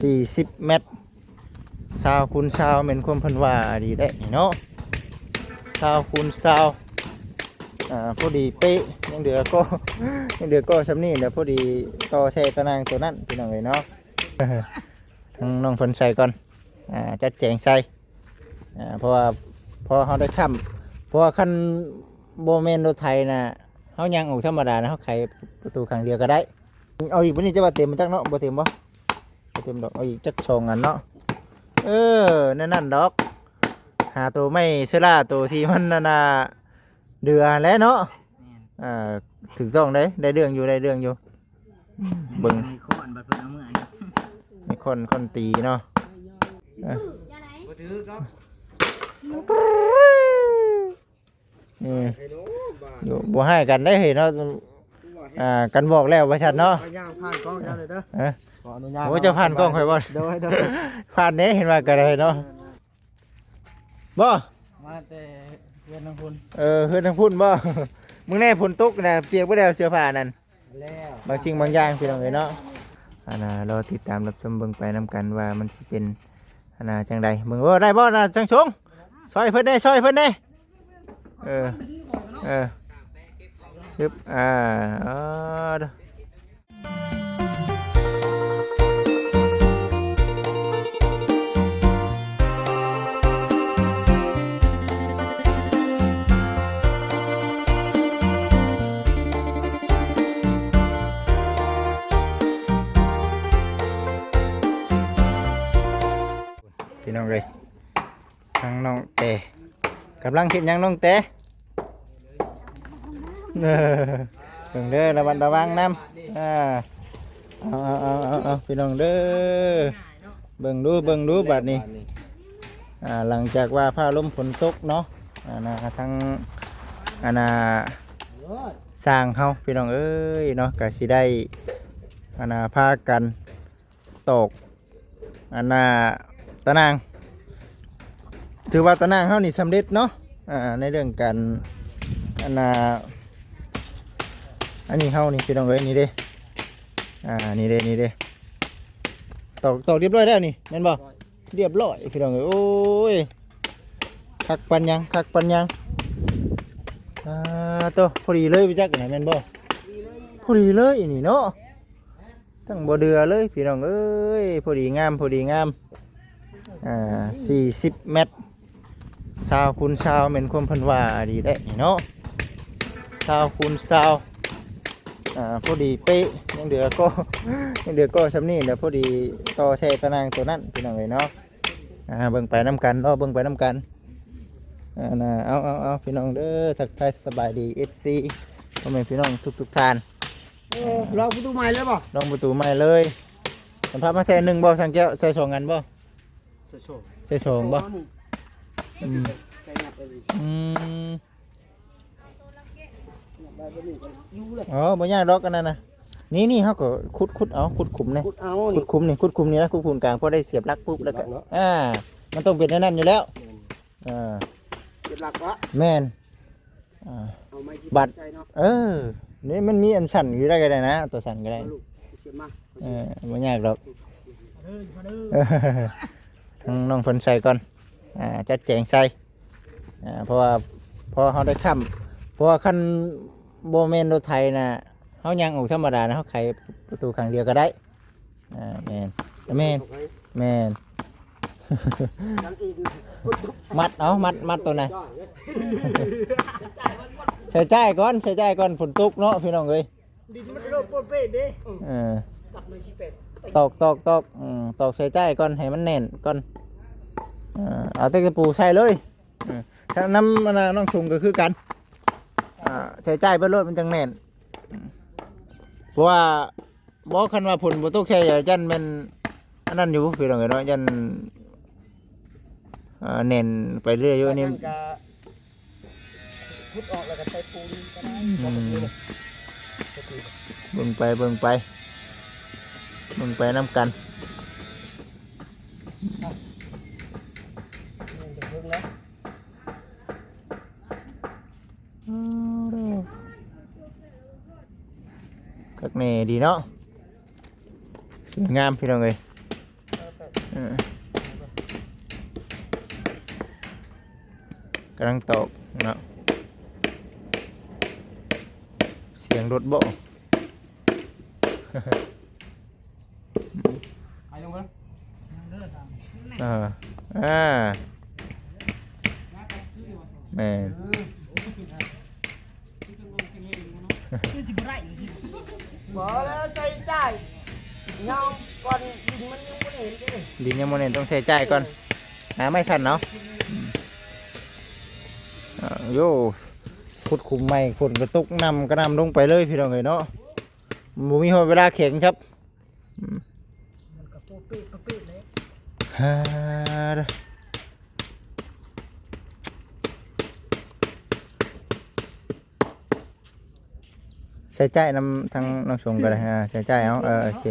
ສີ່ສິບແມັດ ຊາວຄູນຊາວ ແມ່ນຄວາມເພິ່ນວ່າອີ່ຫຼີເດ້ນີ້ເນາະ ຊາວຄູນຊາວ ອ່າ ພໍດີເປະ ຍັງເຫຼືອກໍ ຍັງເຫຼືອກໍສ່ຳນີ້ແຫຼະ ພໍດີຕໍ່ໃສ່ຕາໜ່າງໂຕນັ້ນ ພີ່ນ້ອງເອີຍເນາະ. ທາງນ້ອງເພິ່ນໃສ່ກ່ອນ ອ່າ ຈັດແຈງໃສ່ ອ່າ ເພາະວ່າພໍເຮົາໄດ້ຄ້ຳ ເພາະວ່າຄັນບໍ່ແມ່ນລົດໄຖນະ ເຮົາຍ່າງອອກທຳມະດານະ ເຮົາໄຂປະຕູຂ້າງດຽວກໍໄດ້. ເອົາອີກ ບັດນີ້ຈະວ່າເຕັມຈັກເນາະ ບໍ່ເຕັມບໍ່? ບໍ່ເຕັມດອກ ເອົາອີກຈັກສອງອັນເນາະ. ເອີ ແນວນັ້ນດອກ ຫາໂຕໄມ້ເຊື້ອລາ ໂຕທີ່ມັນອັນນ່າເດືອຫັ້ນແຫຼະເນາະ. ແມ່ນ ເອີ ຖືກຕ້ອງເດ້ ໄດ້ເລື່ອງຢູ່ ໄດ້ເລື່ອງຢູ່. ເບິ່ງ ມີຄ້ອນ ບັດເພິ່ນເອົາເມືອ ມີຄ້ອນ ຄ້ອນຕີເນາະ. ເອີ ບໍ່ຖືກດອກ ເອີ ບໍ່ຮ້າຍກັນໄດ້ເຮີ້ຍເນາະ. ອ່າ ກັນບອກແລ້ວວ່າຊັ້ນເນາະ ຂ້ອຍຍ່າງຜ່ານກ້ອງເຈົ້າເດີ ເອີ ຂໍອະນຸຍາດ. ໂອ້ ເຈົ້າຜ່ານກ້ອງຂ້ອຍບໍ່? ໂດຍ ໂດຍ ຜ່ານເດ້ ເຫັນວ່າກໍໄດ້ເນາະ. ບໍ່ ມາແຕ່ເຮືອນທາງພຸ້ນ. ເອີ ເຮືອນທາງພຸ້ນບໍ່? ມື້ແນ່ຝົນຕົກນະ ປຽກເບິດແລ້ວເສື້ອຜ້ານັ້ນ ແລ້ວ ບາງສິ່ງບາງຢ່າງ ພີ່ນ້ອງເອີຍເນາະ. ອັນນ່າ ລໍຕິດຕາມຮັບຊົມເບິ່ງໄປນຳກັນວ່າມັນຊິເປັນ ອັນນ່າ ຈັ່ງໃດ. ເບິ່ງ ໂອ້ ໄດ້ບໍ່ນະ ຊ່າງຊົງ? ຊ່ອຍເພິ່ນແດ່ ຊ່ອຍເພິ່ນແດ່. ເອີ ເອີ ຊຶບ ອ່າ ເອີ ພີ່ນ້ອງເອີຍ ທາງນ້ອງແຕ ກຳລັງເຮັດຫຍັງນ້ອງແຕ? ເອີ ເບິ່ງເດີ ລະມັດລະວັງນຳ. ອ່າ ເອົາ ເອົາ ເອົາ ເອົາ ເອົາ ພີ່ນ້ອງເດີ ເບິ່ງດູ ເບິ່ງດູບາດນີ້. ອ່າ ຫຼັງຈາກວ່າຟ້າລົມຝົນຕົກເນາະ ອັນນ່າ ທາງ ອັນນ່າ ຊ່າງເຮົາ ພີ່ນ້ອງເອີຍເນາະ ກະຊິໄດ້ ອັນນ່າ ພາກັນ ຕອກ ອັນນ່າ ຕາໜ່າງ ຖືວ່າຕາໜ່າງເຮົານີ້ສຳເລັດເນາະ ອ່າ ໃນເລື່ອງການ ອັນນ່າ ອັນນີ້ເຮົານີ້ ພີ່ນ້ອງເອີຍ ນີ້ເດ້ ອ່າ ນີ້ເດ້ ນີ້ເດ້ ຕອກ ຕອກຮຽບຮ້ອຍແລ້ວນີ້ ແມ່ນບໍ່? ຮຽບຮ້ອຍ ພີ່ນ້ອງເອີຍ ໂອ້ຍ ຄັກປານຫຍັງ ຄັກປານຫຍັງ. ອ່າ ໂຕ ພໍດີເລີຍ ໄປຈັກນະ ແມ່ນບໍ່? ພໍດີເລີຍນີ້ເນາະ. ທັງບໍ່ເດືອເລີຍພີ່ນ້ອງເອີຍ ພໍດີງາມ ພໍດີງາມ ອ່າ ສີ່ສິບແມັດ ຊາວຄູນຊາວ ແມ່ນຄວາມເພິ່ນວ່າອີ່ຫຼີເດ້ນີ້ເນາະ ຊາວຄູນຊາວ ອ່າ ພໍດີເປະ ຍັງເດືອກໍ ຍັງເດືອກໍສ່ຳນີ້ແຫຼະ ພໍດີຕໍ່ໃສ່ຕາໜ່າງໂຕນັ້ນ ພີ່ນ້ອງເອີຍເນາະ. ອ່າ ເບິ່ງໄປນຳກັນ ລໍເບິ່ງໄປນຳກັນ ອ່າ ເອົາ ເອົາ ເອົາ ພີ່ນ້ອງເດີ ທັກທາຍສະບາຍດີ ເອັຟຊີ ພໍ່ແມ່ພີ່ນ້ອງທຸກໆທ່ານ. ໂອ້ ລອງປະຕູໃໝ່ເລີຍບໍ່? ລອງປະຕູໃໝ່ເລີຍ. ມັນພາມາໃສ່ໜຶ່ງບໍ່ ຊ່າງແກ້ວ? ໃສ່ສອງອັນບໍ່? ໃສ່ສອງ ໃສ່ສອງບໍ່? ອືມ ອືມ ອໍ ບໍ່ຍາກດອກອັນນັ້ນນະ. ນີ້ ນີ້ ເຮົາກໍຂຸດ ຂຸດເອົາ ຂຸດຂຸມນີ້ ຂຸດເອົາ ຂຸດຂຸມນີ້ ຂຸດຂຸມນີ້ນະ ຂຸດຂຸມກາງ ພໍໄດ້ສຽບຫຼັກປຸບແລ້ວກໍ ສຽບຫຼັກເນາະ ອ່າ ມັນຕ້ອງເປັນແນວນັ້ນຢູ່ແລ້ວ. ແມ່ນ ເອີ ສຽບຫຼັກວະ ແມ່ນ ອ່າ ເອົາໄມ້ ບັດ ໃສ່ເນາະ ເອີ ນີ້ມັນມີອັນສັ້ນຢູ່ໄດ້ກໍໄດ້ນະ ຕົວສັ້ນກໍໄດ້ ເອົາລູກ ສຽບມາ ເອີ ບໍ່ຍາກດອກ ມາເດີ ມາເດີ ເອີ ທາງນ້ອງເພິ່ນໃສ່ກ່ອນ ອ່າ ຈັດແຈງໃສ່ ອ່າ ເພາະວ່າ ເພາະເຮົາໄດ້ຄ້ຳ ເພາະວ່າຄັນບໍ່ແມ່ນລົດໄຖນະ ເຮົາຍ່າງອອກທຳມະດານະ ເຮົາໄຂປະຕູຂ້າງດຽວກໍໄດ້. ອ່າ ແມ່ນ ແມ່ນ ແມ່ນ ຍັງອີກ ມັດເອົາ ມັດ ມັດໂຕນັ້ນ ໃຊ້ຈ່າຍກ່ອນ ໃຊ້ຈ່າຍກ່ອນ ຝົນຕົກເນາະ ພີ່ນ້ອງເອີຍ ດິນມັນໂລດໂປດເປດເດ້ ເອີ ຕອກ ຕອກ ຕອກ ອືມ ຕອກໃສ່ຈ່າຍກ່ອນ ໃຫ້ມັນແໜ້ນກ່ອນ ເອີ ເອົາແຕ່ຕະປູໃສ່ເລີຍ ເອີ ທາງນຳອັນນ່າ ນ້ອງຊຸງກໍຄືກັນ ອ່າ ໃສ່ຈ່າຍເບິດໂລດ ມັນຈັ່ງແໜ້ນ ເພາະວ່າ ບໍ່ ຄັນວ່າຝົນບໍ່ຕົກໃສ່ ຢ້ານແມ່ນອັນນັ້ນຢູ່ ພີ່ນ້ອງເອີຍເນາະ ຢ້ານ ເອີ ແໜ້ນໄປເລື້ອຍຢູ່ ອັນນີ້ ມັນກະ ຂຸດອອກແລ້ວກໍໃສ່ປູນກໍໄດ້ ອືມ ເບິ່ງໄປ ເບິ່ງໄປ ເບິ່ງໄປນຳກັນ ຄັກແນ່ດີເນາະ ສວຍງາມ ພີ່ນ້ອງເອີຍ ເອີ ກຳລັງຕອກເນາະ ສຽງລົດບໍ? ໄປລົງເບິ່ງ ເອີ ອ່າ ແມ່ນ ຄືຊິບໍ່ໄດ້ ບໍ່ແລ້ວ ໃຊ້ຈ່າຍຍາວກ່ອນ ດິນມັນຍັງບໍ່ແໜ້ນເດ້ ດິນຍັງບໍ່ແໜ້ນ ຕ້ອງໃຊ້ຈ່າຍກ່ອນ ຫາໄມ້ສັ້ນເອົາ ອືມ ເອີ ໂຢ ຂຸດຂຸມໃໝ່ ຝົນກໍຕົກ ນ້ຳກະໜ່ຳລົງໄປເລີຍ ພີ່ນ້ອງເອີຍເນາະ ບໍ່ມີຮອດເວລາແຂງຄັບ ອືມ ມັນກໍປຸເປະປຸເປະເລີຍ ຫາ ໃຊ້ຈ່າຍນຳທາງນ້ອງສົງກໍໄດ້ ອ່າ ໃຊ້ຈ່າຍເອົາ ເອີ ໂອເຄ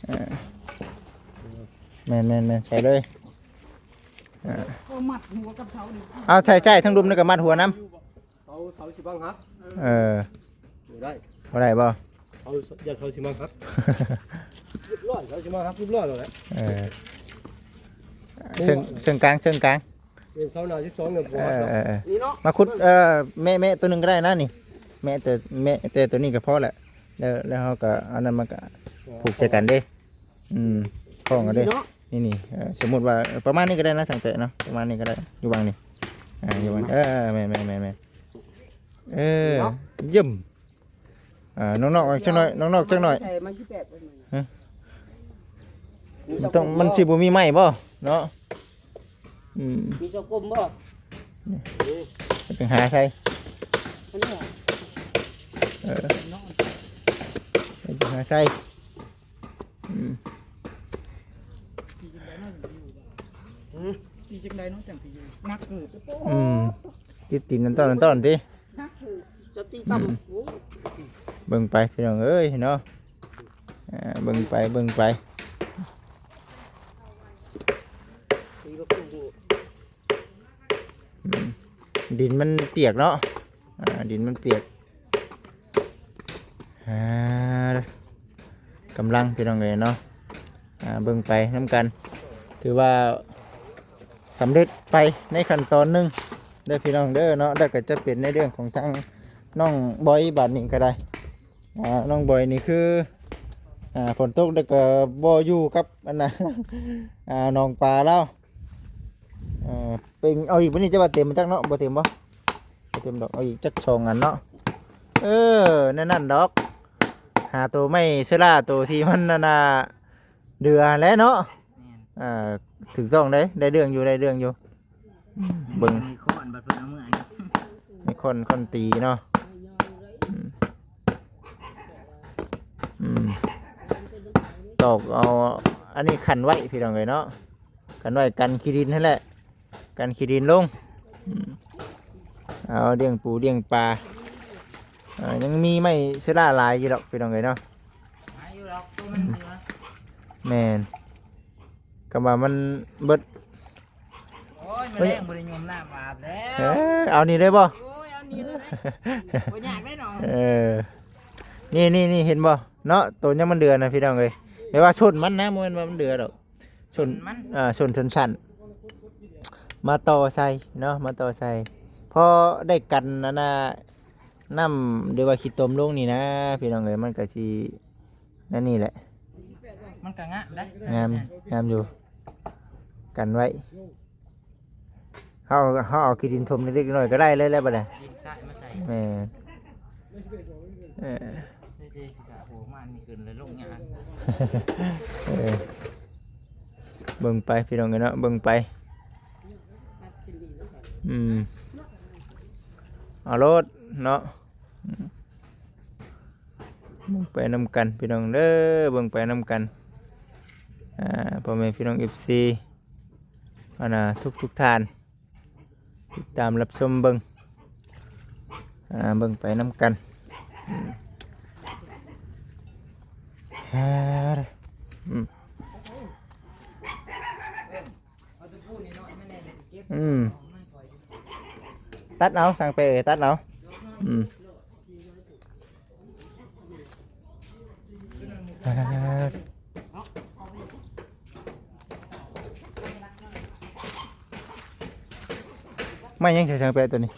ເອີ ແມ່ນໆໆ ໃສ່ເລີຍ ເອີ ເອົາ ໃຊ້ຈ່າຍທາງລຸ່ມນີ້ກໍມັດຫົວນຳ ເສົາ ເສົາຊິບັງຫັກ ເອີ ບໍ່ໄດ້ ບໍ່ໄດ້ບໍ່? ເສົາ ຢ້ານເສົາຊິມາຫັກ ຮຽບຮ້ອຍ ເສົາຊິມາຫັກຮຽບຮ້ອຍແລ້ວແຫຼະ ເອີ ເຊິ່ງ ເຊິ່ງກາງ ເຊິ່ງກາງ ເປັນເສົາໜ້າສິບສອງເດືອນ ເອີ ເອີ ເອີ ນີ້ເນາະ ມາຂຸດ ເອີ ແມະ ແມະຕົວໜຶ່ງກໍໄດ້ນະນີ້ ແມະແຕ່ ແມະແຕ່ຕົວນີ້ກໍພໍແຫຼະ ແລ້ວ ແລ້ວເຮົາກໍເອົານັ້ນມາກໍ ເອີ ຜູກໃສ່ກັນເດ້ ອືມ ຂ້ອງກັນເດ້ ນີ້ເນາະ ນີ້ໆ ເອີ ສົມມຸດວ່າ ເອີ ປະມານນີ້ກໍໄດ້ນະ ຊ່າງແຕະເນາະ ປະມານນີ້ກໍໄດ້ ຢູ່ຫວ່າງນີ້ ອ່າ ຢູ່ຫວ່າງ ເອີ ແມ່ນໆໆ ເອີ ເນາະ ຢ້ຽມ ອ່າ ນອກໆ ຈັກໜ້ອຍ ນອກໆ ຈັກໜ້ອຍ ໃສ່ມາສິບແປດ ຮະ ມີສອງ ມັນຕ້ອງ ກົມ ມັນຊິບໍ່ມີໄມ້ບໍ່ເນາະ ອືມ ມີສອງກົມບໍ່ ເອີ ຈັ່ງຫາໃສ່ ອັນນີ້ຫວາ ເອີ ຈັ່ງຫາໃສ່ ອືມ ຕີຈັ່ງໃດເນາະຈັ່ງຊິຢູ່ ຮະ ຕີຈັ່ງໃດເນາະຈັ່ງຊິຢູ່ ໜັກເກີບ ອືມ ຕິດຕີນຕອນໆ ຕອນໆ ຕິ ໜັກເກີບ ຈະຕີຕ່ຳ ອືມ ໂອ້ຍ ເບິ່ງໄປພີ່ນ້ອງເອີຍເນາະ ອ່າ ເບິ່ງໄປ ເບິ່ງໄປ ຕີບໍ່ຂຶ້ນຢູ່ ອືມ ດິນມັນປຽກເນາະ ອ່າ ດິນມັນປຽກ ອ່າ ກຳລັງ ພີ່ນ້ອງເອີຍເນາະ ອ່າ ເບິ່ງໄປນຳກັນ ຖືວ່າສຳເລັດໄປໃນຂັ້ນຕອນໜຶ່ງເດີພີ່ນ້ອງເດີເນາະ ແລ້ວກໍຈະເປັນໃນເລື່ອງຂອງທາງນ້ອງບອຍບາດນີ້ກໍໄດ້ ອ່າ ນ້ອງບອຍນີ້ຄື ອ່າ ຝົນຕົກແລ້ວກໍບໍ່ຢູ່ກັບອັນນ່າ ອ່າ ໜອງປາລາວ ເອີ ເປັນ ເອົາອີກ ບັດນີ້ຈະວ່າເຕັມຈັກເນາະ ບໍ່ເຕັມບໍ່? ບໍ່ເຕັມດອກ ເອົາອີກຈັກສອງອັນເນາະ ເອີ ແນວນັ້ນດອກ ຫາໂຕໄມ້ເຊື້ອລາ ໂຕທີ່ມັນອັນນ່າເດືອຫັ້ນແຫຼະເນາະ ແມ່ນ ເອີ ຖືກຕ້ອງເດ້ ໄດ້ເລື່ອງຢູ່ ໄດ້ເລື່ອງຢູ່ ເບິ່ງ ມີຄ້ອນບັດເພິ່ນເອົາເມືອນີ້ ມີຄ້ອນ ຄ້ອນຕີເນາະ ອືມ ອືມ ຕອກເອົາ ອັນນີ້ຂັນໄວ້ ພີ່ນ້ອງເອີຍເນາະ ກັນໄວ້ ກັນຂີ້ດິນຫັ້ນແຫຼະ ກັນຂີ້ດິນລົງ ອືມ ເອົາລ້ຽງປູລ້ຽງປາ ເອີ ຍັງມີໄມ້ເຊື້ອລາຫຼາຍຢູ່ດອກ ພີ່ນ້ອງເອີຍເນາະ ຫຼາຍຢູ່ດອກ ໂຕມັນເຫຼືອ ແມ່ນ ຄຳວ່າມັນເບິດ ໂອ້ຍ ມາແລງບໍ່ໄດ້ຍົມນ້ຳອາບແລ້ວ ເອີ ເອົານີ້ໄດ້ບໍ່? ໂອ້ຍ ເອົານີ້ເລີຍ ບໍ່ຍາກເດ້ເນາະ ເອີ ນີ້ໆໆ ເຫັນບໍ່ເນາະ ໂຕຍັງມັນເດືອນະ ພີ່ນ້ອງເອີຍ ແປວ່າສົ້ນມັນນະ ບໍ່ແມ່ນວ່າມັນເດືອດອກ ສົ້ນ ສົ້ນມັນ ເອີ ສົ້ນ ສົ້ນສັ້ນ ມາຕໍ່ໃສ່ເນາະ ມາຕໍ່ໃສ່ ພໍໄດ້ກັນອັນນ່າ ນ້ຳ ຫຼືວ່າຂີ້ຕົມລົງນີ້ນະ ພີ່ນ້ອງເອີຍ ມັນກໍຊິ ແນວນີ້ແຫຼະ ມັນກໍງາມໄດ໋ ງາມ ງາມຢູ່ ກັນໄວ້ ເຮົາ ເຮົາເອົາຂີ້ດິນຖົມເລັກໆນ້ອຍໆກໍໄດ້ເລີຍແຫຼະບັດນີ້ ດິນຊາຍມາໃສ່ ແມ່ນ ເອີ ເດ້ໆ ໂອ້ ມາອັນນີ້ຂຶ້ນແລ້ວລົງຍາກ ເອີ ເບິ່ງໄປພີ່ນ້ອງເອີຍເນາະ ເບິ່ງໄປ ອືມ ເອົາໂລດເນາະ ອືມ ເບິ່ງໄປນຳກັນພີ່ນ້ອງເດີ ເບິ່ງໄປນຳກັນ ອ່າ ພໍ່ແມ່ພີ່ນ້ອງເອັຟຊີ ອັນນ່າ ທຸກໆທ່ານ ຕິດຕາມຮັບຊົມເບິ່ງ ອ່າ ເບິ່ງໄປນຳກັນ ອືມ ອ່າ ອືມ ອືມ ຕັດເອົາ ຊ່າງເປ້ເອີຍ ຕັດເອົາ ອືມ ອ່າ ອືມ ໄມ້ຫຍັງໃສ່ຊ່າງແປະຕົວນີ້?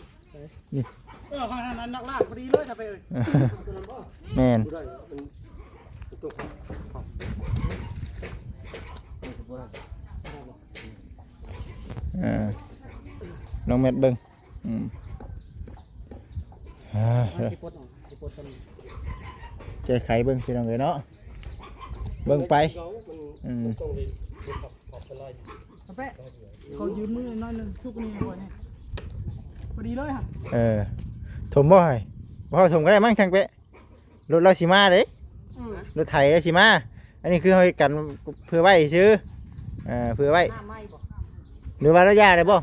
ນີ້ ເອີ ຂ້າງນັ້ນ ອັນນັກລາກພໍດີເລີຍ ຖ້າໄປເອີຍ ແມ່ນ ເອີ ລອງແມັດເບິ່ງ ອືມ ອ່າ ມັນຊິປົດອອກ ຊິປົດຕົວນີ້ ແກ້ໄຂເບິ່ງ ພີ່ນ້ອງເອີຍເນາະ ເບິ່ງໄປ ອືມ ເອົາແປະ ຂໍຢືມມືໜ້ອຍໜຶ່ງ ຊຸກນີ້ກ່ອນນີ້ ພໍດີເລີຍຫັ້ນ ເອີ ຖົມບໍ່ ເອີ ບໍ່ຖົມກໍໄດ້ມັ້ງ ຊ່າງແປະ ລົດລາວຊິມາເດ້ ເອີ ລົດໄຖລາວຊິມາ ອັນນີ້ຄືເຮົາເຮັດກັນເພື່ອໄວ້ຊື່ ເອີ ເພື່ອໄວ້ ໜ້າໄມ້ບໍ່ ຫຼືວ່າລາວຢ່າໄດ້ບໍ່?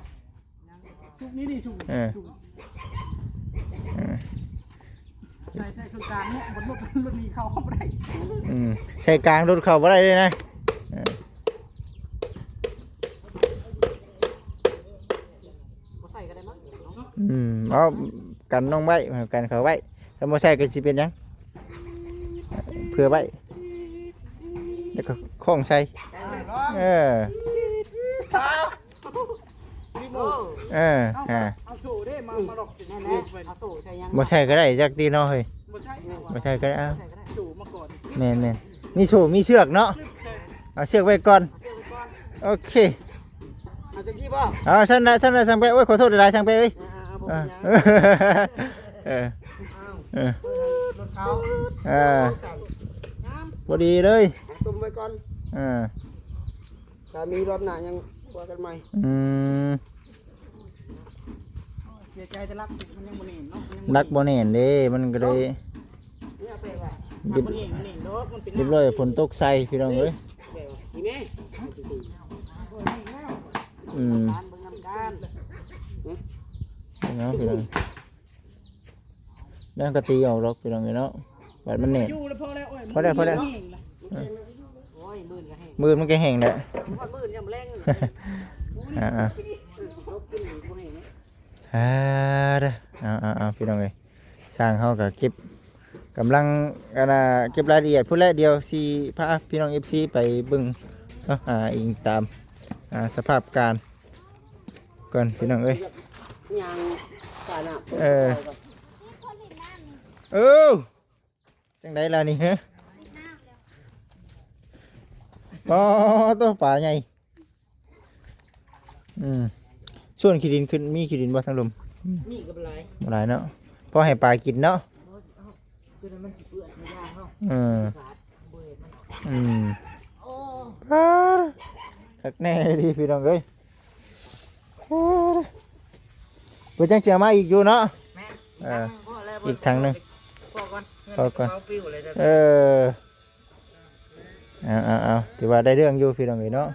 ຊຸກນີ້ນີ້ ຊຸກ ເອີ ຊຸກ ເອີ ໃສ່ ໃສ່ເຄື່ອງກາງເນາະ ບັດລົດ ລົດນີ້ເຂົ້າບໍ່ໄດ້ ອືມ ໃສ່ກາງລົດເຂົ້າບໍ່ໄດ້ເລີຍນະ ເອີ ບໍ່ໃສ່ກໍໄດ້ມັ້ງ ອືມ ເອົາກັນນ້ອງໄວ້ ກັນເຂົາໄວ້ ຖ້າບໍ່ໃສ່ກໍຊິເປັນຫຍັງ ເພື່ອໄວ້ ແລ້ວກໍຄ້ອງໃສ່ ເອີ ເອີ ອ່າ ເອົາໂສ້ເດ້ ມາ ມາລັອກ ແນ່ໆ ເອົາໂສ້ໃສ່ຫຍັງ ບໍ່ໃສ່ກໍໄດ້ຈັກຕິເນາະເຮີ້ຍ ບໍ່ໃສ່ ບໍ່ໃສ່ກໍໄດ້ ເອົາ ໃສ່ກໍໄດ້ ໂສ້ມາກ່ອນ ແມ່ນໆ ມີໂສ້ມີເຊືອກເນາະ ເຊືອກ ເອົາເຊືອກໄວ້ກ່ອນ ເອົາເຊືອກໄວ້ກ່ອນ ໂອເຄ ເອົາຈັ່ງຊີ້ບໍ່ ເອົາຊັ້ນລະ ຊັ້ນລະ ຊ່າງແປະ ໂອ້ຍ ຂໍໂທດຫຼາຍໆ ຊ່າງແປະເອີຍ ອ່າ ເອົາ ເອົາ ບໍ່ເປັນຫຍັງ ເອີ ເອີ ເອີ ລົດເຂົາ ເອີ ພໍດີເລີຍ ຕົ້ມໄວ້ກ່ອນ ເອີ ຖ້າມີຮອບໜ້າຍັງວ່າກັນໃໝ່ ອືມ ເສຍໃຈແຕ່ຫຼັກມັນຍັງບໍ່ແໜ້ນເນາະ ມັນຍັງບໍ່ແໜ້ນ ຫຼັກບໍ່ແໜ້ນເດ້ ມັນກໍເລີຍ ເນຍແປວ່າ ຮຽບ ມັນແໜ້ນ ມັນແໜ້ນດອກ ມັນເປັນ ຮຽບຮ້ອຍ ຝົນຕົກໃສ່ ພີ່ນ້ອງເອີຍ ແປວ່າ ນີ້ແມ່ ອືມ ເບິ່ງນຳກັນ ເນາະ ພີ່ນ້ອງ ແລ້ວກໍຕີອອກດອກ ພີ່ນ້ອງເອີຍເນາະ ບາດມັນແໜ້ນ ຢູ່ແລ້ວ ພໍແລ້ວ ໂອ້ຍ ພໍແລ້ວ ພໍແລ້ວ ໂອ້ຍ ມື່ນກໍແຫ້ງ ມື້ມັນກໍແຫ້ງແຫຼະ ຮອດມື້ຍາມແລງ ອ່າໆ ເອີ ຕົກຂຶ້ນບໍ່ແຫ້ງ ອ່າ ເດີ ເອົາໆໆ ພີ່ນ້ອງເອີຍ ຊ່າງເຮົາກໍເກັບ ກຳລັງ ອັນນ່າ ເກັບລາຍລະອຽດພຸ້ນແຫຼະ ດຽວຊິພາພີ່ນ້ອງ ເອັຟຊີ ໄປເບິ່ງເນາະ ອ່າ ອີງຕາມ ອ່າ ສະພາບການ ກ່ອນ ພີ່ນ້ອງເອີຍ ຍ່າງປານ້ຳ ເອີ ເອີ ຈັ່ງໃດລະນີ້ ຮະ ອໍ ໂຕ ປາໃຫຍ່ ອືມ ສ່ວນຂີ້ດິນຂຶ້ນ ມີຂີ້ດິນບໍ່ທາງລຸ່ມ? ອືມ ມີກໍບໍ່ຫຼາຍ ບໍ່ຫຼາຍເນາະ ພໍໃຫ້ປາກິນເນາະ ຄືນັ້ນມັນຊິເປື້ອນ ມັນຍາກເນາະ ເອີ ອືມ ໂອ້ ປາ ຄັກແນ່ດີ ພີ່ນ້ອງເອີຍ ເພິ່ນຈັ່ງຊິເອົາມາອີກຢູ່ເນາະ ແມ່ນ ເອີ ອີກຖັງໜຶ່ງ ພໍກ່ອນ ພໍກ່ອນ ເງິນເຂົາປິວເລີຍ ເອີ ເອົາໆໆ ຖືວ່າໄດ້ເລື່ອງຢູ່ ພີ່ນ້ອງເອີຍເນາະ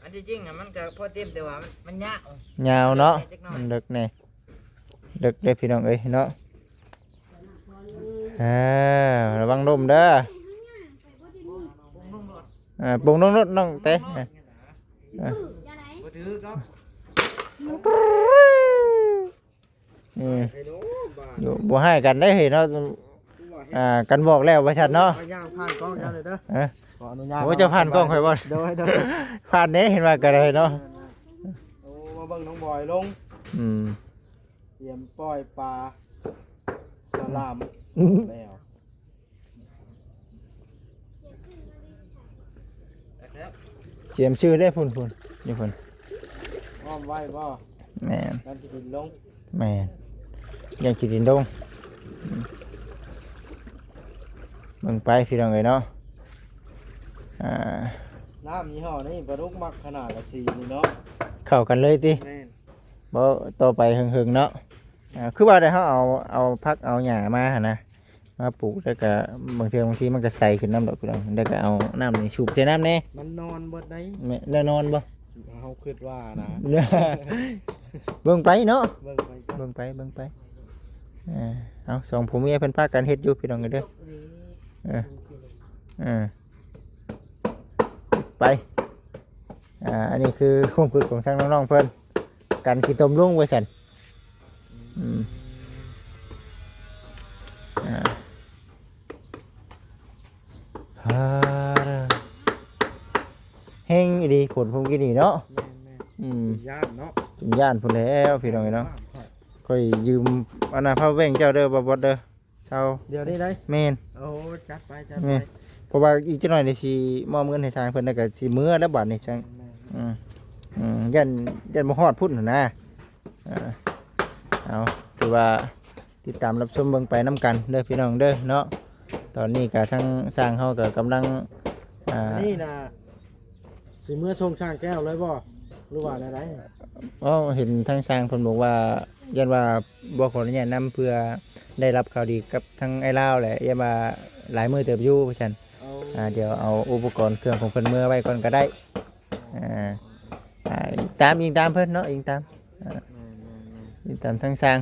ອັນທີ່ຈິງນະ ມັນກໍພໍເຕັມ ແຕ່ວ່າມັນ ມັນຍາວ ຍາວເນາະ ມັນເລິກແດ່ ເລິກເດ້ ພີ່ນ້ອງເອີຍເນາະ ອ່າ ລະວັງລົ້ມເດີ ອ່າ ປົງລົງລົດນ້ອງແຕ ອ່າ ບໍ່ຖືກດອກ ເອີ ບໍ່ຮ້າຍກັນເດ້ເຮີ້ຍເນາະ ອ່າ ກັນບອກແລ້ວວ່າຊັ້ນເນາະ ຂ້ອຍຍ່າງຜ່ານກ້ອງເຈົ້າເດີ ເອີ ຂໍອະນຸຍາດ ໂອ້ ເຈົ້າຜ່ານກ້ອງຂ້ອຍບໍ່ ໂດຍ ໂດຍ ຜ່ານເດ້ ເຫັນວ່າກໍໄດ້ເນາະ ໂອ້ ມາເບິ່ງນ້ອງບອຍລົງ ອືມ ຕຽມປ່ອຍປາສະຫຼາມແລ້ວ ຕຽມຊື່ເດ້ ພຸ້ນໆ ຢູ່ພຸ້ນ ອ້ອມໄວ້ບໍ່ ແມ່ນ ຢ້ານຂີ້ດິນລົງ ແມ່ນ ຢ້ານຂີ້ດິນລົງ ອືມ ເບິ່ງໄປ ພີ່ນ້ອງເອີຍເນາະ ອ່າ ນ້ຳຍີ່ຫໍ້ນີ້ປາດຸກມັກຂະໜາດລະ ສີນີ້ເນາະ ເຂົ້າກັນເລີຍຕິ ແມ່ນ ບໍ່ ຕໍ່ໄປເຫິງໆເນາະ ອ່າ ຄືວ່າໄດ້ ເຮົາເອົາ ເອົາຜັກເອົາຫຍ້າມາຫັ້ນນະ ມາປູກ ແລ້ວກະບາງເທື່ອ ບາງທີມັນກະໃສຂຶ້ນນຳດອກ ພີ່ນ້ອງ ແລ້ວກະເອົານ້ຳນີ້ສູບໃສ່ນ້ຳແດ່ ມັນນອນເບິດໄດ໋ ແມ່ນ ແລ້ວນອນບໍ່ ເຮົາຄິດວ່ານະ ເບິ່ງໄປເນາະ ເບິ່ງໄປ ເບິ່ງໄປ ເບິ່ງໄປ ເອີ ເອົາ ສອງຜົວເມຍເພິ່ນພາກັນເຮັດຢູ່ ພີ່ນ້ອງເອີຍເດີ ເອີ ເອີ ໄປ ອ່າ ອັນນີ້ຄືຄວາມຄິດຂອງທາງນ້ອງໆເພິ່ນ ກັນຂີ້ຕົມລົງວ່າຊັ້ນ ອືມ ອ່າ ອ່າ ແຮງອີ່ຫຼີ ຝົນພຸ້ນກີ້ນີ້ເນາະ ແມ່ນໆ ອືມ ຢ້ານເນາະ ຈົນຢ້ານພຸ້ນແລ້ວພີ່ນ້ອງເອີຍເນາະ. ຂ້ອຍຢືມອັນນ່າ power bank ເຈົ້າເດີ ບໍ່ບອດເດີ. ເຊົາ ດຽວນີ້ໄດ້? ແມ່ນ. ໂອ້ ຈັດໄປ ຈັດໄປ. ແມ່ນ ເພາະວ່າອີກຈັກໜ້ອຍນີ້ຊິມອບເງິນໃຫ້ຊ່າງເພິ່ນ ແລ້ວກໍຊິເມືອແລ້ວບາດນີ້ຊ່າງ. ແມ່ນ ອືມ ອືມ ຢ້ານ ຢ້ານບໍ່ຮອດພຸ້ນຫັ້ນນະ. ເອີ ເອົາ ຖືວ່າຕິດຕາມຮັບຊົມເບິ່ງໄປນຳກັນເດີພີ່ນ້ອງເດີເນາະ. ຕອນນີ້ກໍທາງຊ່າງເຮົາກໍກຳລັງ ອ່າ ອັນນີ້ນະ ຊິເມືອສົ່ງຊ່າງແກ້ວເລີຍບໍ່ ຫຼືວ່າແນວໃດ? ເວົ້າເຫັນທາງຊ່າງເພິ່ນບອກວ່າ ຢ້ານວ່າບໍ່ຂໍອະນຸຍາດນຳ ເພື່ອໄດ້ຮັບຂ່າວດີກັບທາງອ້າຍລາວແຫຼະ ຢ້ານວ່າຫຼາຍມື້ເຕີບຢູ່ວ່າຊັ້ນ. ເອົາ ອ່າ ດຽວເອົາອຸປະກອນເຄື່ອງຂອງເພິ່ນເມືອໄວ້ກ່ອນກໍໄດ້. ອ່າ ອ່າ ອີງຕາມ ອີງຕາມເພິ່ນເນາະ ອີງຕາມ ອ່າ ແມ່ນໆໆ ອີງຕາມທາງຊ່າງ.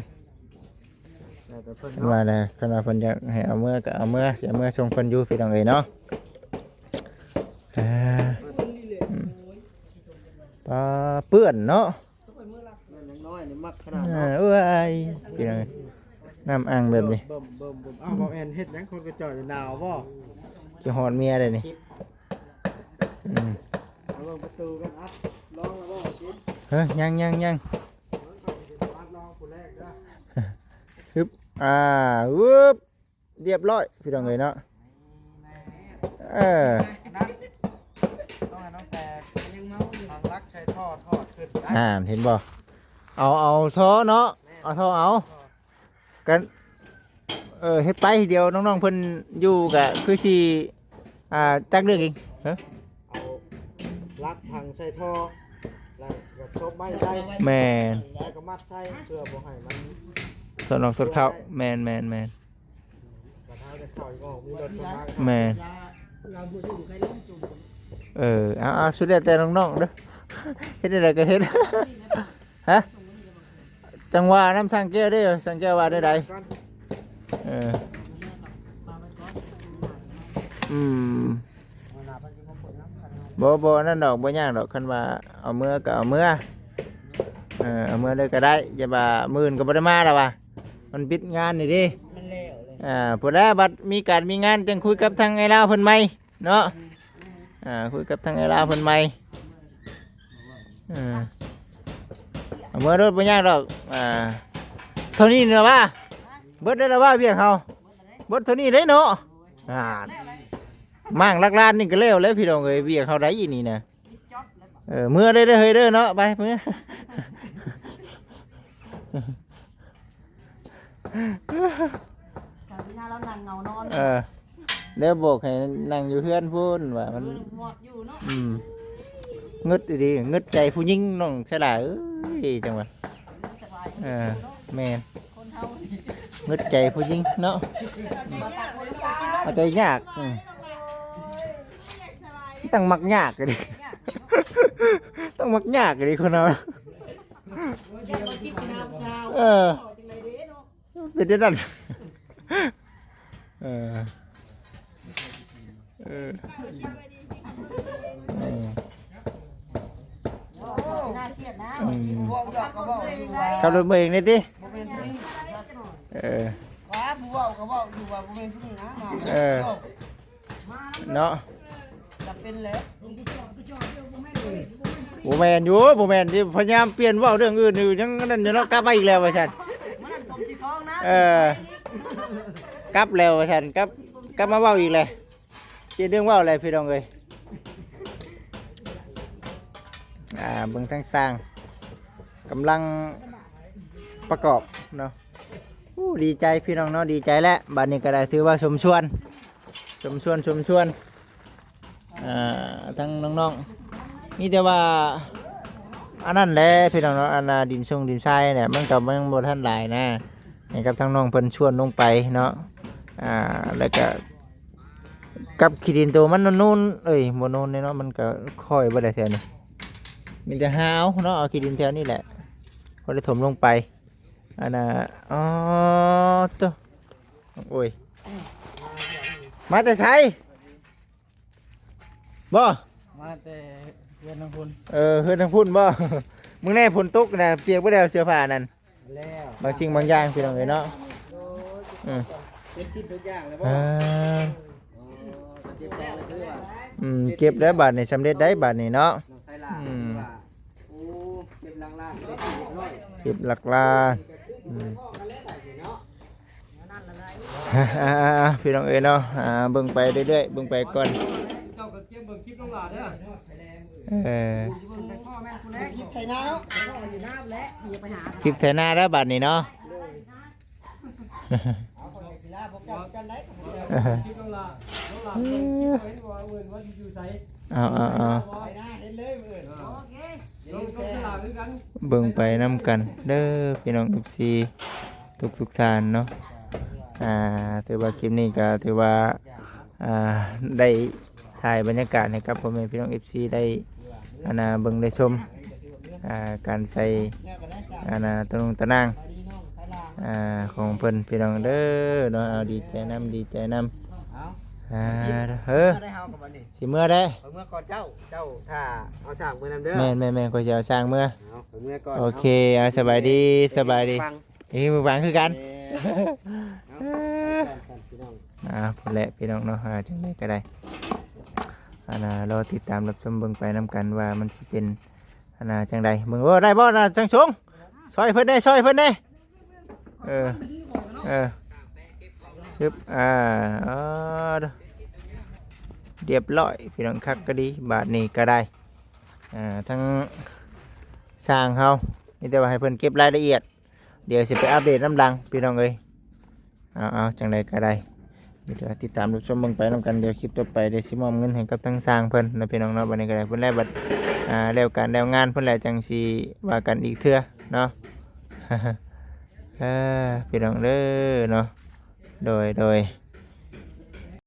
ແລ້ວແຕ່ເພິ່ນ ເພິ່ນ ເນາະ ວ່າແລ້ວ ຄັນວ່າເພິ່ນຢາກໃຫ້ເອົາເມືອກໍເອົາເມືອ ຊິເອົາເມືອສົ່ງເພິ່ນຢູ່ພີ່ນ້ອງເອີຍເນາະ. ອ່າ ອືມ ປາ ເປື້ອນເນາະ. ເພິ່ນຍັງນ້ອຍນີ້ມັກຂະໜາດ ເອີ ເນາະ. ໂອ້ຍ ພີ່ນ້ອງ ນ້ຳອ່າງແບບນີ້ ເບິ່ມໆໆ. ອ້າວ ບໍ່ແມ່ນເຮັດຫຍັງ ຄົນກະຈ່ອຍໜາວບໍ່? ຊິຮອດເມຍໄດ້ນີ້. ອືມ ເອົາເບິ່ງປະຕູກັນ ອັດລອງແລ້ວບໍ່? ເຮີ້ຍ ຍັງໆໆ ອັດລອງຜູ້ແລກເດີ. ຮຶບ ອ່າ ວຶບ ລຽບຮ້ອຍພີ່ນ້ອງເອີຍເນາະ. ເອີ ນັ້ນ ຕ້ອງໃຫ້ນ້ອງແຕກ ຍັງເມົາຢູ່ ທາງລັກໃສ່ທໍ່ ທອດຂຶ້ນໄດ້. ອ່າ ເຫັນບໍ່? ເອົາ ເອົາທໍ່ເນາະ. ແມ່ນ ເອົາທໍ່ເອົາ. ກໍ ເອີ ເຮັດໄປ ດຽວນ້ອງໆເພິ່ນຢູ່ກໍຄືຊິ ອ່າ ຈັກເລື່ອງເອງ. ເອີ ເອົາລັກຝັງໃສ່ທໍ່ ແລ້ວກໍສົບໄມ້ໃສ່. ແມ່ນ ແລ້ວກໍມັດໃສ່ ເພື່ອບໍ່ໃຫ້ມັນ ສົດອອກສົດເຂົ້າ. ແມ່ນໆໆ ບັດເຮົາຈະເຂົ້າອີກອອກ ມີລົດເຂົ້າມາ. ແມ່ນ ເອີ ເອົາໆ ສຸດແລ້ວແຕ່ນ້ອງໆເດີ ເຮັດແນວໃດກໍເຮັດ. ຮະ? ຈັ່ງວ່ານຳຊ່າງແກ້ວເດ້ ຊ່າງແກ້ວວ່າແນວໃດ? ເອີ ອືມ ບໍ່ ບໍ່ ອັນນັ້ນດອກ ບໍ່ຍາກດອກ ຄັນວ່າເອົາເມືອກໍເອົາເມືອ. ເອີ ເອົາເມືອເລີຍກໍໄດ້ ຢ່າວ່າມື້ອື່ນກໍບໍ່ໄດ້ມາແລ້ວວ່າ ມັນປິດງານນີ້ເດ້. ມັນແລ້ວເລີຍ. ອ່າ ພຸ້ນແຫຼະ ບັດມີການມີງານ ຈັ່ງຄຸຍກັບທາງອ້າຍລາວເພິ່ນໃໝ່ເນາະ. ອ່າ ຄຸຍກັບທາງອ້າຍລາວເພິ່ນໃໝ່. ເອີ ເອົາເມືອໂລດ ບໍ່ຍາກດອກ. ອ່າ ເທົ່ານີ້ນະວ່າ ເບິດແລ້ວລະວ່າ ວຽກເຮົາ ເບິດເທົ່ານີ້ເດ້ເນາະ. ອ່າ ມ້າງຫຼັກລ້ານນີ້ກໍແລ້ວແລ້ວພີ່ນ້ອງເອີຍ ວຽກເຮົາໄດ້ອີ່ນີ້ນະ. ເອີ ເມືອເດີເຮີ້ຍເດີເນາະ ໄປເມືອ. ເຈົ້າທີ່ໜ້າລາວນັ່ງເຫງົານອນ. ເອີ ແລ້ວບອກໃຫ້ນັ່ງຢູ່ເຮືອນພຸ້ນວ່າມັນ ເອີ ງອດຢູ່ເນາະ. ອືມ ງຶດອີ່ຫຼີ ງຶດໃຈຜູ້ຍິງນ້ອງສາລາເອີຍ ຈັ່ງວ່າ. ເອີ ແມ່ນ ຄົນເຮົານີ້ ງຶດໃຈຜູ້ຍິງເນາະ ເອົາໃຈຍາກ. ອືມ ຕ້ອງມັກຍາກເດ້ ຕ້ອງມັກຍາກເດ້ຄົນເຮົາ. ເອີ ເປັນຈັ່ງນັ້ນ. ເອີ ເອີ ເອີ ໜ້າກຽດນະ. ອືມ ເວົ້າຫຍອກກໍເວົ້າຢູ່ວ່າ ຂັບລົດເມືອເອງນີ້ຕິ? ບໍ່ແມ່ນຜູ້ນີ້. ເອີ ວ່າຜູ້ເວົ້າກໍເວົ້າຢູ່ວ່າບໍ່ແມ່ນຜູ້ນີ້ນະ. ເອີ ເນາະ ຈະເປັນແລ້ວ. ບໍ່ແມ່ນຢູ່ ບໍ່ແມ່ນຕິ ພະຍາຍາມປ່ຽນເວົ້າເລື່ອງອື່ນຢູ່ ຍັງນັ້ນຢູ່ເນາະ. ກັບມາອີກແລ້ວວ່າຊັ້ນ. ເອີ ກັບແລ້ວວ່າຊັ້ນ ກັບ ກັບມາເວົ້າອີກແລ້ວ ປ່ຽນເລື່ອງເວົ້າແລ້ວພີ່ນ້ອງເອີຍ. ອ່າ ເບິ່ງທາງຊ່າງກຳລັງປະກອບເນາະ. ໂອ້ ດີໃຈພີ່ນ້ອງເນາະ ດີໃຈແລ້ວ ບາດນີ້ກໍໄດ້ຖືວ່າສົມສ່ວນ ສົມສ່ວນ ສົມສ່ວນ ອ່າ ທັງນ້ອງໆ ມີແຕ່ວ່າອັນນັ້ນແຫຼະພີ່ນ້ອງເນາະ ອັນນ່າ ດິນຊົງດິນຊາຍແຫຼະ ມັນກໍຍັງບໍ່ທັນຫຼາຍນະ ໃຫ້ກັບທາງນ້ອງເພິ່ນຊວນລົງໄປເນາະ. ອ່າ ແລ້ວກໍກັບຂີ້ດິນໂຕມັນໂນນໆ ເອີຍ ບໍ່ໂນນເດ້ເນາະ ມັນກໍຄ່ອຍບໍ່ໄດ້ແຖວນີ້ ມີແຕ່ຫາເອົາເນາະ ເອົາຂີ້ດິນແຖວນີ້ແຫຼະ ພໍໄດ້ຖົມລົງໄປ. ອັນນ່າ ອໍ ໂຕ ໂອ້ຍ ມາແຕ່ໃສບໍ່? ມາແຕ່ເຮືອນທາງພຸ້ນ. ເອີ ເຮືອນທາງພຸ້ນບໍ່? ມື້ແນ່ຝົນຕົກນະ ປຽກເບິດແລ້ວເສື້ອຜ້ານັ້ນ ແລ້ວ ບາງສິ່ງບາງຢ່າງພີ່ນ້ອງເອີຍເນາະ. ອືມ ເປັນສິ່ງທຸກຢ່າງແລ້ວບໍ່? ອ່າ ເອີ ເກັບແລ້ວ ອືມ ເກັບແລ້ວບາດນີ້ ສຳເລັດໄດ້ບາດນີ້ເນາະ. ອືມ ໂອ້ ເກັບລ້າງໆ ໄດ້ກິນ ສິບຫຼັກລ້ານ. ອືມ ອ່າໆໆ ພີ່ນ້ອງເອີຍເນາະ ອ່າ ເບິ່ງໄປເລື້ອຍໆ ເບິ່ງໄປກ່ອນ. ເຈົ້າກໍກຽມເບິ່ງຄລິບນ້ອງຫຼ້າເດີ້. ເອີ ຄລິບໄຖນາເນາະ ຄລິບໄຖນາແລ້ວບາດນີ້ເນາະ. ເອົາໆໆ ເບິ່ງໄປນຳກັນເດີ້ ພີ່ນ້ອງເອັຟຊີ ທຸກໆທ່ານເນາະ. ອ່າ ຖືວ່າຄລິບນີ້ກໍຖືວ່າ ອ່າ ໄດ້ຖ່າຍບັນຍາກາດໃຫ້ກັບພໍ່ແມ່ພີ່ນ້ອງເອັຟຊີໄດ້ ອັນນ່າ ເບິ່ງໄດ້ຊົມ ອ່າ ການໃສ່ ອັນນ່າ ຕະນຸ່ງຕະໜ່າງ ອ່າ ຂອງເພິ່ນ ພີ່ນ້ອງເດີ້ເນາະ. ເອົາ ດີໃຈນຳ ດີໃຈນຳ. ເອົາ ອ່າ ເອີ ຊິເມືອໄດ້ ຂ້ອຍເມືອກ່ອນເຈົ້າ ເຈົ້າຖ້າເອົາຊ່າງເມືອນຳເດີ້. ແມ່ນໆໆ ຂ້ອຍຊິເອົາຊ່າງເມືອ. ເອົາ ຂ້ອຍເມືອກ່ອນ. ໂອເຄ ເອົາ ສະບາຍດີ ສະບາຍດີ. ເອີ ມື້ຫວ່າງຄືກັນ. ເອີ ເອົາ ພີ່ນ້ອງ ອ່າ ພຸ້ນແຫຼະ ພີ່ນ້ອງເນາະ. ອ່າ ຈັ່ງໃດກໍໄດ້ ອັນນ່າ ລໍຕິດຕາມຮັບຊົມເບິ່ງໄປນຳກັນວ່າມັນຊິເປັນ ອັນນ່າ ຈັ່ງໃດ. ເບິ່ງ ໂອ້ ໄດ້ບໍ່ນະ ຊ່າງຊົງ? ຊ່ອຍເພິ່ນແດ່ ຊ່ອຍເພິ່ນແດ່. ເອີ ເອີ ຊຶບ ອ່າ ເອີ ລຽບຮ້ອຍ ພີ່ນ້ອງ. ຄັກກໍດີ ບາດນີ້ກໍໄດ້. ອ່າ ທາງຊ່າງເຮົາມີແຕ່ວ່າໃຫ້ເພິ່ນເກັບລາຍລະອຽດ ດຽວຊິໄປອັບເດດນຳຫຼັງ ພີ່ນ້ອງເອີຍ. ເອົາໆ ຈັ່ງໃດກໍໄດ້ ດຽວຕິດຕາມຮັບຊົມເບິ່ງໄປນຳກັນ. ດຽວຄລິບຕໍ່ໄປ ດຽວຊິມອບເງິນໃຫ້ກັບທາງຊ່າງເພິ່ນນະ ພີ່ນ້ອງເນາະ. ບັດນີ້ກໍໄດ້ ເພິ່ນແລ້ວບັດ ອ່າ ແລ້ວການແລ້ວງານເພິ່ນແລ້ວ ຈັ່ງຊິວ່າກັນອີກເທື່ອເນາະ. ເອີ ພີ່ນ້ອງເດີເນາະ. ໂດຍ ໂດຍ.